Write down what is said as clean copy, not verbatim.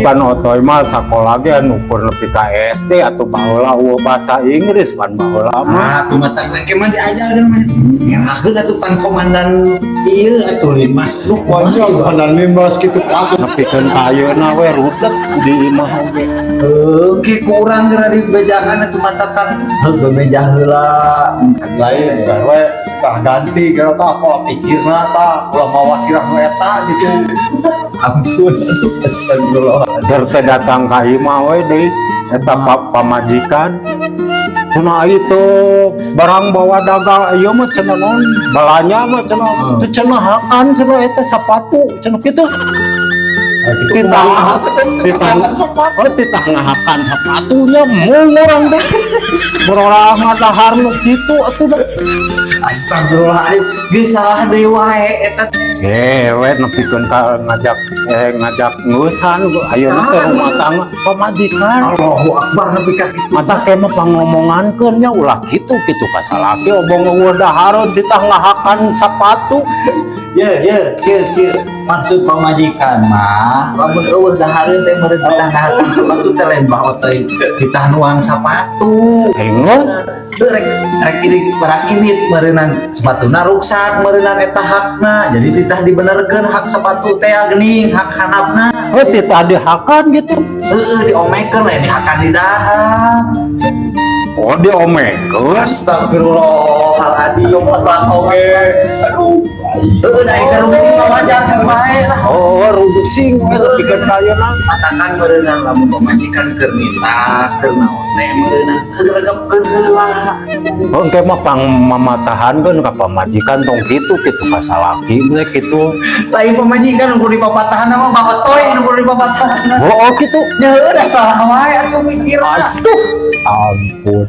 Pan Otoy mah sakola ge anu ukur nepi ka SD atau baheula euweuh bahasa Inggris pan baheula mah. Ah, tuh mata engke mah diajarkeun mah. Ngerakeun atuh pan komandan ieu atuh Linmas. Lu panjang komandan Linmas kitu patut. Nepikeun ka ayeuna we rudet di imah oge. Heuh, ke ku urang geura dibejakan atuh matakan. Heuh, bebeja heula. Lain we tah ganti geura tah pola pikirna tah ulah mawa sirah nu eta gitu. Ampun, astagfirullah. Keur teh datang ka imah we deui eta pamajikan cenah itu barang bawa dagang ieu mah cenah naon balanja mah cenah teu cenah hakan cenah eta sepatu cenah kitu. Nah, gitu. Titah kumaha? Titah, oh, titah ngahakan sepatunya mung urang teh berorang ngadahar nu kitu atuh dah. Astagfirullahaladzim, geus salah deui wae eta. Eh, we nepikeun ka ngajak ngajak ngeusan ayeuna teh rumah tangga pamajikan. Allahu Akbar, nepi ka kitu. Mata ke mah pangomongankeun nya ulah kitu kitu ka salaki obong euweuh dahareun titah ngahakan sepatu. Ye ye ye ye, maksud pamajikan mah lamun euweuh dahareun teh meureun titah ngahakan sepatu teh lain bahwa teh titah nuang sepatu. Enggeus. Teu rek rek ini barang ini meureunan sepatuna ruksak meureunan eta hakna, jadi titah dibenerkeun hak sepatu teh geuning hak handapna. Oh, titah dihakan gitu. Heeh, diomekeun, lain dihakan di dahar. Oh, diomekeun. Astagfirullahaladzim, patah oge. Aduh. Heeh, da ieu rungsing mah wajar kan bae lah. Oh, rungsing we nepikeun ka ayeuna. Matakan meureunnan lamun pamajikan keur nitah keur naon teh meureunnan geregepkeun heula. Oh, engke mah pang mamatahankeun ka pamajikan tong kitu kitu ka salaki teh kitu. Lain pamajikan nu kudu dipapatahan mah, Bang Otoy nu kudu dipapatahan. Oh, kitu. Nya heueuh, da salah wae atuh mikirna. Aduh, ampun.